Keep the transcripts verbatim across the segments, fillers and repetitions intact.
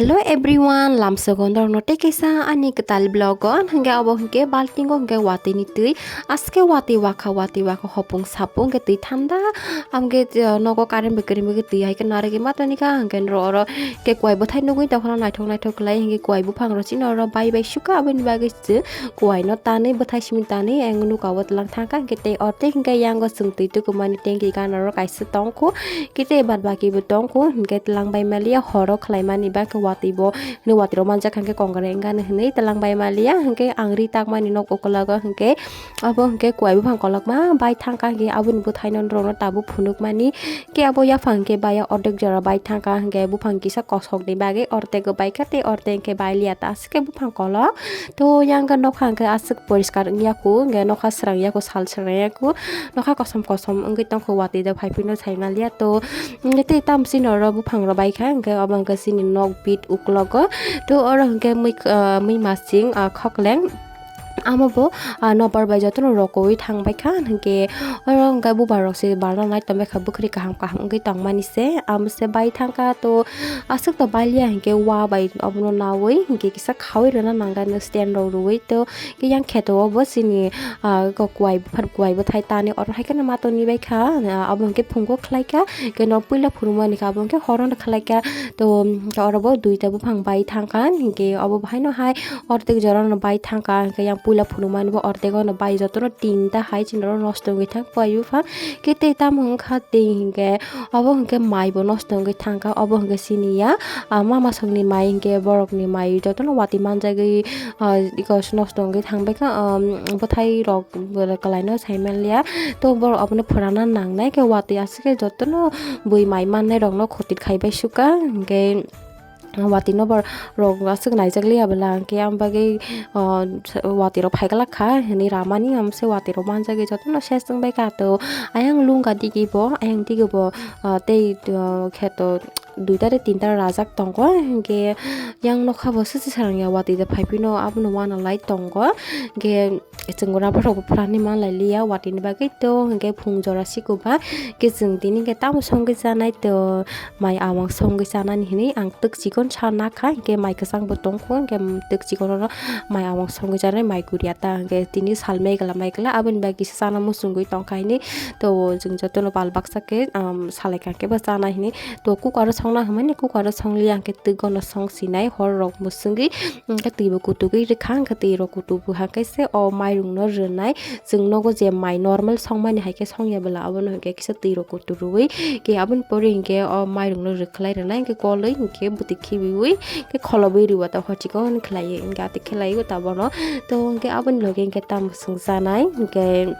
Hello everyone, lamsogo norokno tei kaisa ani kwtal vlog o, hwnkhe abo hwnkhe baltingo hwnkhe watwi ni twi, aske watwi wakha watwi wakha hopung sapung hwnkhe twi thanda, amkhe nogo current bai kwrwi mugwi twi hai khe narwgwi ma tongkha, hwnkhe norok oro khe kuai bwthai nugwi tongkha naithok naithok khlai, hwnkhe kuai buphang rok chini oro bai bai sukha, aboni bagwi se kuai no tanwi bwthai simi tanwi ang nukha o tlang thangkha, hwnkhe tei orthe hwnkhe yango chwng twi tukumani tanki gana oro kaisa tongkhu, khe tei bad baki bo tongkhu, hwnkhe tlang bai maliya horo khlaimani ba khe watwi bo hwnwi watwi rok manjak kha hwnkhe kongrai wngani hwnwi tlang bai maliya, hwnkhe ang ri takmani nok ukologo hwnkhe abo hwnkhe kuai buphang kolokma bai thangkha, hwnkhe aboni bwthai no norokno tabuk phunukmani, khe abo yaphang hwnkhe baiya ordek jora bai thangkha, hwnkhe buphang kisa kosokni bagwi ortego baikha tei orteg hwnkhe bailiya ta aswk khe buphang kolok. To yang khe nokha hwnkhe aswk poriskar wngya khu, hwnkhe nokha srang ya khu, sal srang ya khu, nokha kosom kosom wngwi tongkhu, watwi da phaiphino saimaliya. To hwnkhe tei tamo chini oro buphang rok baikha, hwnkhe obo hwnkhe chini nok bit uklogo. To oro hwnkhe mui, ah, mui masing, ah, khokleng. Amo bo, ah, nokbar bai jotono rokoui thang baikha, hwnkhe oro hwnkhe bubar rok se barna nai tongbaikha, bwkhri kaham kaham wngwi tongmani se, amo se bai thangkha. To aswk to bailiya hwnkhe wa bai obono naui hwnkhe kisa khaui rwna nangkha stand rok rwui. To khe yang kheto o bo chini, ah, kuai buphar kuai bwthai tanwi oro hai kheno ma tongwi baikha, ah, abo hwnkhe phungo khlaikha, khe no puila phunukmani khe abo hwnkhe horo no khlaikha. To, to oro bo duita buphang bai thangkha, hwnkhe obo bahaino hai ortek jora no bai thangkha, hwnkhe yang puila phunukmani bo ortek o no bai jotono tinta hai chini oro nosto wngwi thang kuai buphang. Khe tei tamo wngkha tei hwnkhe obo hwnkhe mai bo nosto wngwi thangkha, obo hwnkhe siniya, ah, mama songni mai hwnkhe borokni mai jotono watwi manjagwi, ah, iko se nosto wngwi thangbaikha, um, bwthai rok kalaino saimanliya. To borok abono phurana nangnai khe watwi aswk khe jotono bui mai mannairokno khoti khaibai sukha, hwnkhe watwi no borok aswk naijak liya bwla, hwnkhe aboni bagwi, ah, watwi rok phaiglak kha hinwi ramani, amo se watwi rok manjagwi jotono ses wngbaikha. To ayang lungkha digi bo, ayang digi bo, ah, tei, ah, kheto duita tei tinta rajak tongo, hwnkhe yang nokha bo swchwsarang ya watwi da phaiphino abono uanalai tongo, hwnkhe chwng raphar rok bo phwrani manlai liya watwi ni bagwi. To hwnkhe phung jora sikuba khe chwng tini khe tamo songwi chanai, to mai awang songwi chanani hinwi ang twk chikon sa nakha, hwnkhe mai kwchang bo tongkho, hwnkhe twk chikon oro mai awang songwi chanai, mai guriya ta hwnkhe tini sal megla megla aboni bagwi se chana muchungwi tongkha hinwi. To chwng jotono pal baksa khe, um, salai kha khe bo chana hinwi. To cooker o songna hwnmani, cooker o songliya hwnkhe twi gono song sinai, hor rok mwswngwi hwnkhe twi bo kutugwi rwkha, hwnkhe twi rok kutubu hwnkhe se o mairung no rwnai. Chwng nogo je mai normal songmani hai khe songya bwla, abono hwnkhe kisa twi rok kutu rwui khe aboni pore hwnkhe o mairung no rwkhlai rwnai, hwnkhe kolwi hwnkhe bwtwi khibiui khe kholobwi rwui ta hochiko hwn khlaiwi hwnkhe atwi khe laiwi ta bono. To hwnkhe aboni loge hwnkhe tamo swngchanai hwnkhe.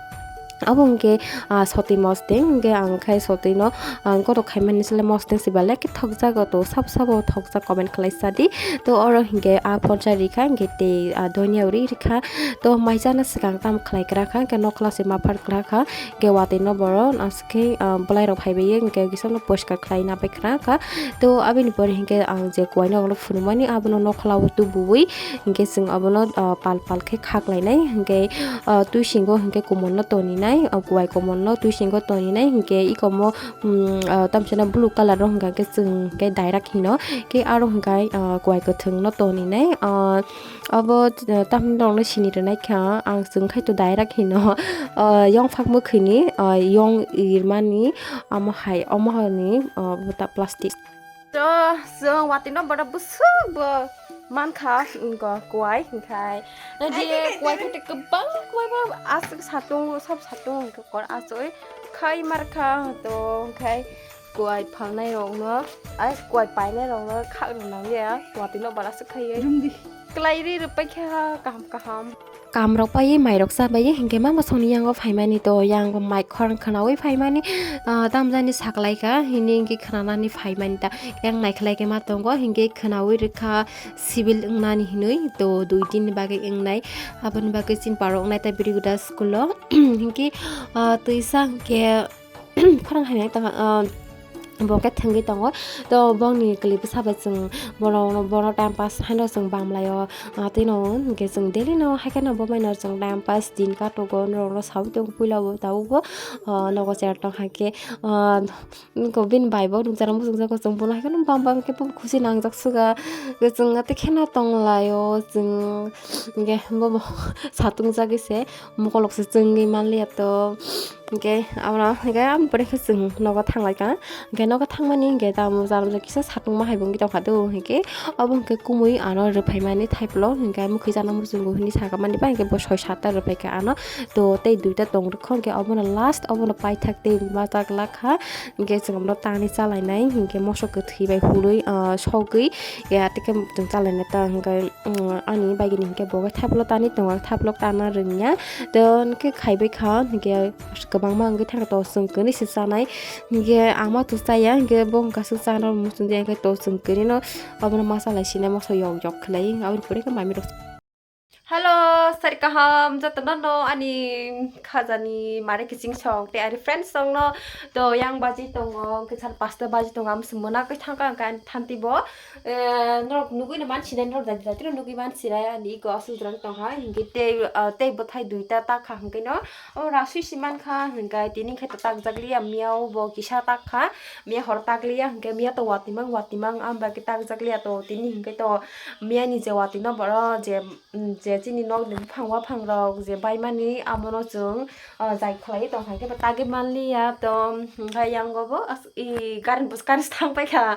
Abo hwnkhe, ah, sotwi mosteng, hwnkhe ang khai sotwino, ah, gotok khaimani sle mosteng se belai khe thokjago, to sabo sabo thokjak comment khlai sa di. To oro hwnkhe ah poncha rikha, hwnkhe tei, ah, donya uri rikha. To mai chana swkang tamo khlai kra kha, hwnkhe nokla se maphar kra kha, hwnkhe watwi no boro aswk khe, ah, bwlai rok phaibai ye, hwnkhe kisa no poriskar khlai na bai kra kha. To aboni pore hwnkhe ang je kuai no phunukmani abono nokla o tubuui, hwnkhe chwng abono, ah, pal pal khe khaklainai, hwnkhe, ah, twisingo hwnkhe kumun no toninai, ah, kuai kumun no twisingo toninai, hwnkhe ikomo, um, ah, tamsana blue colour o hwnkha khe chwng hwnkhe dairak hino, khe aro hwnkha, ah, kuai kwthwng no toninai, ah, abo, ah, tamni rok no sini rwnai kha ang chwng khai to dairak hino, ah, yongphak mwkhwini, ah, yong irmani, amo hai, omo hani, ah, plastic. To, chwng watwi no boda bwswk bo mankha, wngkha kuai, hwnkhe. Nadi kuai khe kwbang kuai bo aswk satung, sab satung hwnkhe kor aswi khai mar kha. To, hwnkhe kuai phalnai rokno, ai, kuai painai rokno khak rw nang ya, watwi no boda swk khaiwi. Klai ri rwpai kha kaham kaham. Kam rok pai, mai rok cha bai, hinkhe mama songni yango phaimani to, yango mai khorang khwnaui phaimani, ah, tamjani saklaikha, hini hinkhe khwnanani phaimani ta, yang naikhlai khe ma tongo, hinkhe khwnaui rwkha civil wngnani hinui, to dui din ni bagwi wngnai, aboni bagwi chini paro wngnai ta Biriguda school o, hinkhe, ah, twisa hinkhe, khorang hai tongkha, ah, Bo khe thwngwi tongo. To bongni kwlwi bwsa bai chwng bono, bono time pass haino chwng bamlaio. Ah, tei no hwnkhe chwng daily no hai kheno bo maino chwng time pass din katogo, norokno saui tongo puila bo tabukbo, ah, nogo chera tong hai khe, ah, ko bini bai bo nukjagwi muchungjago chwng bono hai kheno bam bam khe bo khusi nangjak suga. Chwng atwi kheno tonglaio chwng hwnkhe bo bo satung jagwi se mokolok se chwngwi manliya to. Hwnkhe abo no hwnkhe aboni pore khe chwng nogo thanglaikha. Hwnkhe nogo thangmani hwnkhe tamo jara jara kisa satung ma hai bo wngwi tongkha do, hwnkhe abo hwnkhe kumui ano rwphaimani thaiplo hwnkhe mukhui jana muchungo hwnwi sakamani ba hwnkhe bo soi satta rwphaikha ano. To tei duita tong rwkha hwnkhe obono last obono paithak tei ma chak lakha. Hwnkhe chwng bono tangni chalainai hwnkhe moso kwthwi bai hurwi, ah, sogwi ya tei khe chwng chalainai ta hwnkhe. Mm, ani bagini hwnkhe bo khe thaiplo tani tongo, thaiplo tana rwngya. To hwnkhe khaibai kha, hwnkhe kwbangma wngwi thangkha to chwng kwrwi se chanai. Hwnkhe ama to chaya, hwnkhe bo wngkha se chana muchungya, hwnkhe to chwng kwrwino obono ma chalai sinai moso yok yok khlai, aboni pore khe mami rok. Hello, sari kaham jotono no ani khajani mare kiching song tei ari friends song no to yang baji tongo, hwnkhe sal pasta baji tongo, amswk mwnakhe thangkha hwnkhe ani thanti bo. Eh, norok nugui no mansinai, norok jati jati no nugui mansinai, ani ego aswk jora tongkha, hinkhe tei, ah, tei bwthai duita takha hinkhe no, o rasui si mankha, hinkhe tini khe takjak liya, miyao bo kisa takha, miya hor tak liya, hinkhe miya to watwi mang, watwi mang, ang bai khe takjak liya to, tini hinkhe to miya ni je watwi no boro je, mm, je chini nok ni buphang waphang rok je baimani abono chwng, ah, jai khlai tongkha, hinkhe bo tagwi manliya to, hinkhe yang go bo as-, i gari bwskang thang paikha.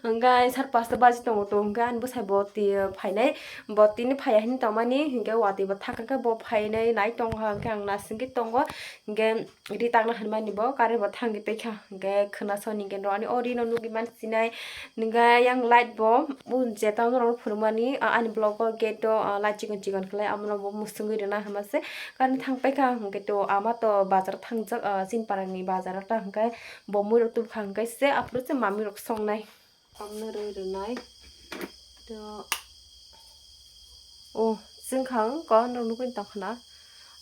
Hwnkhe sar pasta baji tongo to, hwnkhe ani bwsai bo twi phainai, bo tini phaiya hwnwi tongmani, hwnkhe watwi bo thangkha khe bo phainai nai tongkha, hwnkhe ang naisingwi tongo, hwnkhe ri takna hwnmani bo current bo thangwi paikha, hwnkhe khwna soni hwnkhe ani o rino nugwi mansinai, hwnkhe yang light bo o je town rok phunukmani, a-, ani block o gate o, a, light chikon chikon khlai, amono bo musungwi rwna hwnma se current thang paikha, hwnkhe to ama to bazar thangjak, a, chini parani bazar o ta hwnkhe. Bo muirok tubukha hwnkhe se aphuru se mamirok songnai. Tamno rwi rwnai. To, o, chwngkha wngkha norok nugwi tongkha na.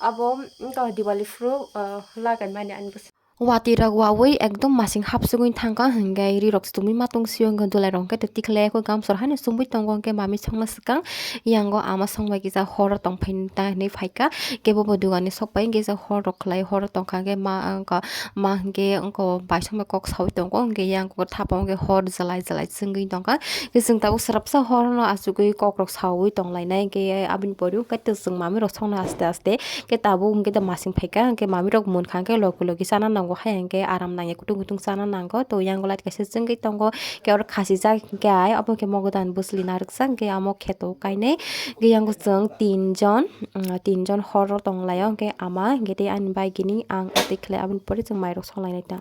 Abo wngkha Diwali phuru, ah, lagai mani ani bwswk. Watwi rok wawi ekdom masing hapsugwi thangkha hwnkhe rirok chumui ma tong sio hwnkhe dulai rok hwnkhe twi tikhlai yakho gamsor haino chumui tongo hwnkhe mami songma swkang yango ama songbai kisa horo tongphai ta hinwi phaikha. Kebo bo dugani sok pai hwnkhe kisa horo khlai horo tongkha hwnkhe ma wngkha. Ma hwnkhe wngkha baisongni kok saui tongo, hwnkhe yang kok thapa hwnkhe hor jwlai jwlai chwngwi tongkha. Hwnkhe chwng tabuk swrapsa hor no achugwi kokrok saui tonglainai, hwnkhe aboni pore hwnkhe chwng mamirok songno aste aste. Hwnkhe tabuk hwnkhe masing phaikha, hwnkhe mamirok munkha hwnkhe logi logi chana nango, hai hwnkhe aram nangya, kutung kutung chana nango. To yang light kaisa chwngwi tongo, hwnkhe oro khasijak hwnkhe ai obo hwnkhe mogodan bwsli narwksa, hwnkhe amo kheto kainwi. Hwnkhe yang chwng tinjon, mm, tinjon horo tonglaio, hwnkhe ama, hwnkhe tei ani bai gini ang tei khlai aboni pore chwng mairok songlainai ta.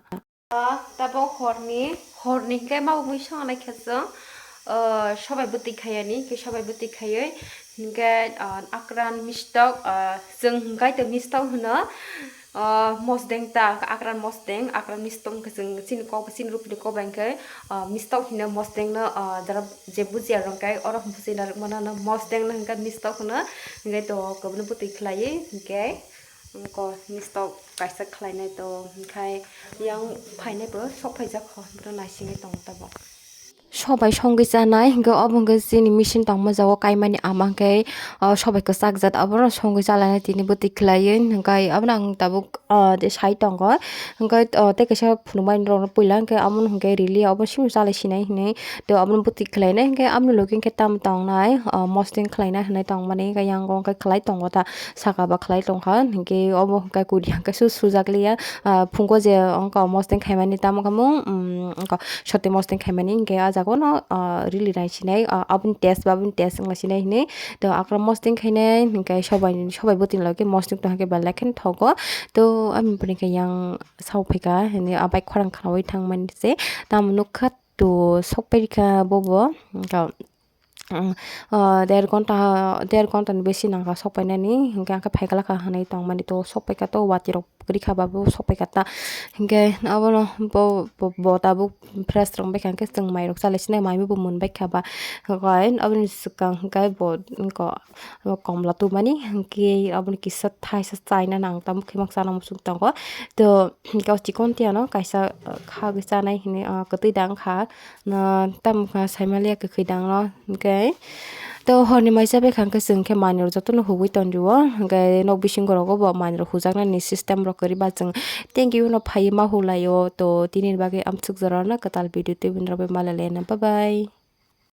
Ah, tabok horni, horni hwnkhe ma bumui songnai khe chwng, ah, sobai bwtwi khayani, hwnkhe sobai bwtwi khaywi, hwnkhe, ah, akran mistok, ah, chwng hwnkhe to mistok hwno, ah, mosdeng ta, akran mosdeng, akran mistok hwnkhe chwng chini kok, chini rupini kok bai hwnkhe, ah, mistok hino mosdeng no, ah, jara je bujiya rok hwnkhe oro buji narwk mano no mosdeng no hwnkhe mistok hwno, hwnkhe to kwbangma bwtwi khwlaiwi hwnkhe. Wngkha mistok kaisa khlainai to, hwnkhe yang phainai bo sok phaijak kho, bwrwi naisingwi tongo tabuk. Sobai songwi chanai, hwnkhe obo hwnkhe chini machine tongma jago kaimani ama hwnkhe, o, sobai kwchak jat obono songwi chalainai tini bwtwi khlaiwi, hwnkhe obono ang tabuk, o, de sai tongo. Hwnkhe, o, tei kaisa phunukmani rokno puila hwnkhe omono hwnkhe rili obo simi chalai sinai hinwi tei obono bwtwi khlainai, hwnkhe aboni logi hwnkhe tamo tongnai, o, mosdeng khlainai hinwi tongmani, hwnkhe yang o hwnkhe khlai tongo ta. Saka ba khlai tongkha, hinkhe obo hwnkhe kuri hwnkhe su sujak liya, ah, phungo je wngkha mosdeng khaimani tamo khe mung, um, wngkha sote mosdeng khaimani hinkhe ah jagao no, ah, rili nai sinai, ah, aboni test ba aboni test wngla sinai hinwi. To akra mosdeng khainai hinkhe sobai, sobai bwtwi logi mosdeng tongkha khe belai kheno thogo. To aboni pore khe yang sao phaikha hinwi ah bike khorang khwlaui thangmani se tamo nukha. To sokpai rikha bobo, wngkha, um, ah, der ghonta, der ghonta ni bisi nangkha sokpainani, hinkhe ang khe phaiglakha hinwi tongmani, to sokpaikha to watwi rok kwrwi kha ba bo sok pai kha ta. Hinkhe abono bo, bo, bo tabuk fresh rwng bai kha, hinkhe chwng mai rok chalai sinai, mai bo mwn bai kha ba. Hinkhe aboni swkang hinkhe bo wngkha komla tubumani, hinkhe aboni kisa thaisa chaina nang tamo khimang chana muchung tongo. To hinkhe o chikon tiyano kaisa khagwi chanai hinwi, ah, kwtwi dang kha. Na, tamo kha saimaliya kwkhwi dangno, hinkhe. To horni maisa bai kha, hinkhe chwng khe manwirok jotono hugwi tonjio, hinkhe nok bisingo rogo bo manwirok hujaknani system rok kwrwi ba chwng thank you no phaiwi ma hulaio. To tini bagwi amsuk jorano kwtal video tubui rok bai malai laina, bye bye.